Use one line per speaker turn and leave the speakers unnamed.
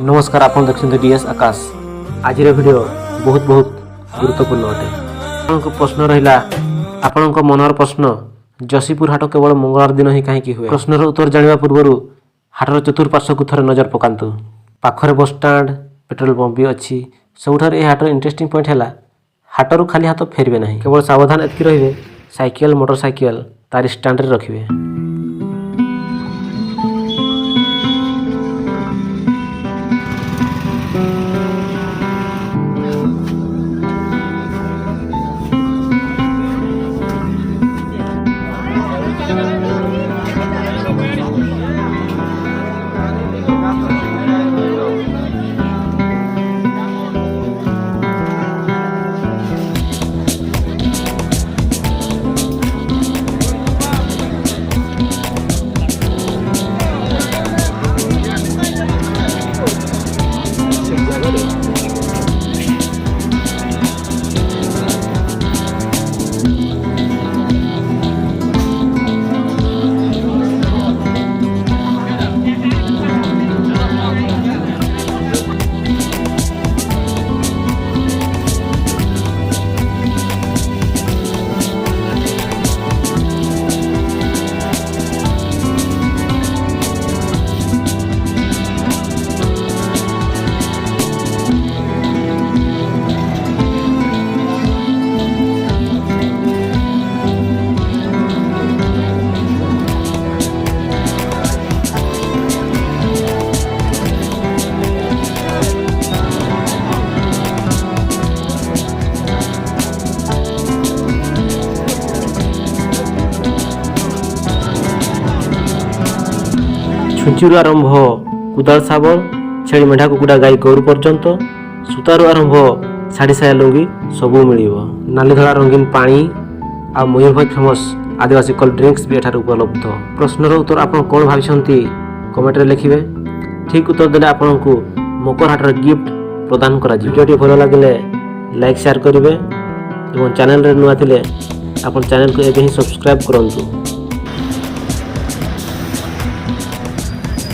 ନମସ୍କାର, ଆପଣ ଦେଖୁଛନ୍ତି ଡିଏସ୍ ଆକାଶ। ଆଜିର ଭିଡ଼ିଓ ବହୁତ ବହୁତ ଗୁରୁତ୍ୱପୂର୍ଣ୍ଣ ଅଟେ। ଆପଣଙ୍କ ପ୍ରଶ୍ନ ରହିଲା, ଆପଣଙ୍କ ମନର ପ୍ରଶ୍ନ, ଯଶୀପୁର ହାଟ କେବଳ ମଙ୍ଗଳବାର ଦିନ ହିଁ କାହିଁକି ହୁଏ? ପ୍ରଶ୍ନର ଉତ୍ତର ଜାଣିବା ପୂର୍ବରୁ ହାଟର ଚତୁଃପାର୍ଶ୍ୱକୁ ଥରେ ନଜର ପକାନ୍ତୁ। ପାଖରେ ବସଷ୍ଟାଣ୍ଡ, ପେଟ୍ରୋଲ ପମ୍ପ ବି ଅଛି। ସବୁଠାରୁ ଏହି ହାଟର ଇଣ୍ଟରେଷ୍ଟିଂ ପଏଣ୍ଟ ହେଲା, ହାଟରୁ ଖାଲି ହାତ ଫେରିବେ ନାହିଁ। କେବଳ ସାବଧାନ ଏତିକି ରହିବେ, ସାଇକେଲ, ମୋଟର ସାଇକେଲ ତାରି ଷ୍ଟାଣ୍ଡରେ ରଖିବେ। ଛୁଞ୍ଚିରୁ ଆରମ୍ଭ କୁଦାଳ, ଶାବଳ, ଛେଳି, ମେଣ୍ଢା, କୁକୁଡ଼ା, ଗାଈ, ଗୋରୁ ପର୍ଯ୍ୟନ୍ତ, ସୂତାରୁ ଆରମ୍ଭ ଶାଢ଼ୀ, ସାୟା, ଲୁଙ୍ଗି ସବୁ ମିଳିବ। ନାଲି, ଧଳା ରଙ୍ଗୀନ ପାଣି ଆଉ ମୟୂରଭଞ୍ଜ ଫେମସ୍ ଆଦିବାସୀ କୋଲ୍ଡ ଡ୍ରିଙ୍କସ୍ ବି ଏଠାରେ ଉପଲବ୍ଧ। ପ୍ରଶ୍ନର ଉତ୍ତର ଆପଣ କ'ଣ ଭାବିଛନ୍ତି, କମେଣ୍ଟରେ ଲେଖିବେ। ଠିକ୍ ଉତ୍ତର ଦେଲେ ଆପଣଙ୍କୁ ମକର ହାଟର ଗିଫ୍ଟ ପ୍ରଦାନ କରାଯିବ। ଭିଡ଼ିଓଟି ଭଲ ଲାଗିଲେ ଲାଇକ୍, ସେୟାର କରିବେ ଏବଂ ଚ୍ୟାନେଲରେ ନୂଆ ଥିଲେ ଆପଣ ଚ୍ୟାନେଲକୁ ଏବେ ହିଁ ସବସ୍କ୍ରାଇବ୍ କରନ୍ତୁ।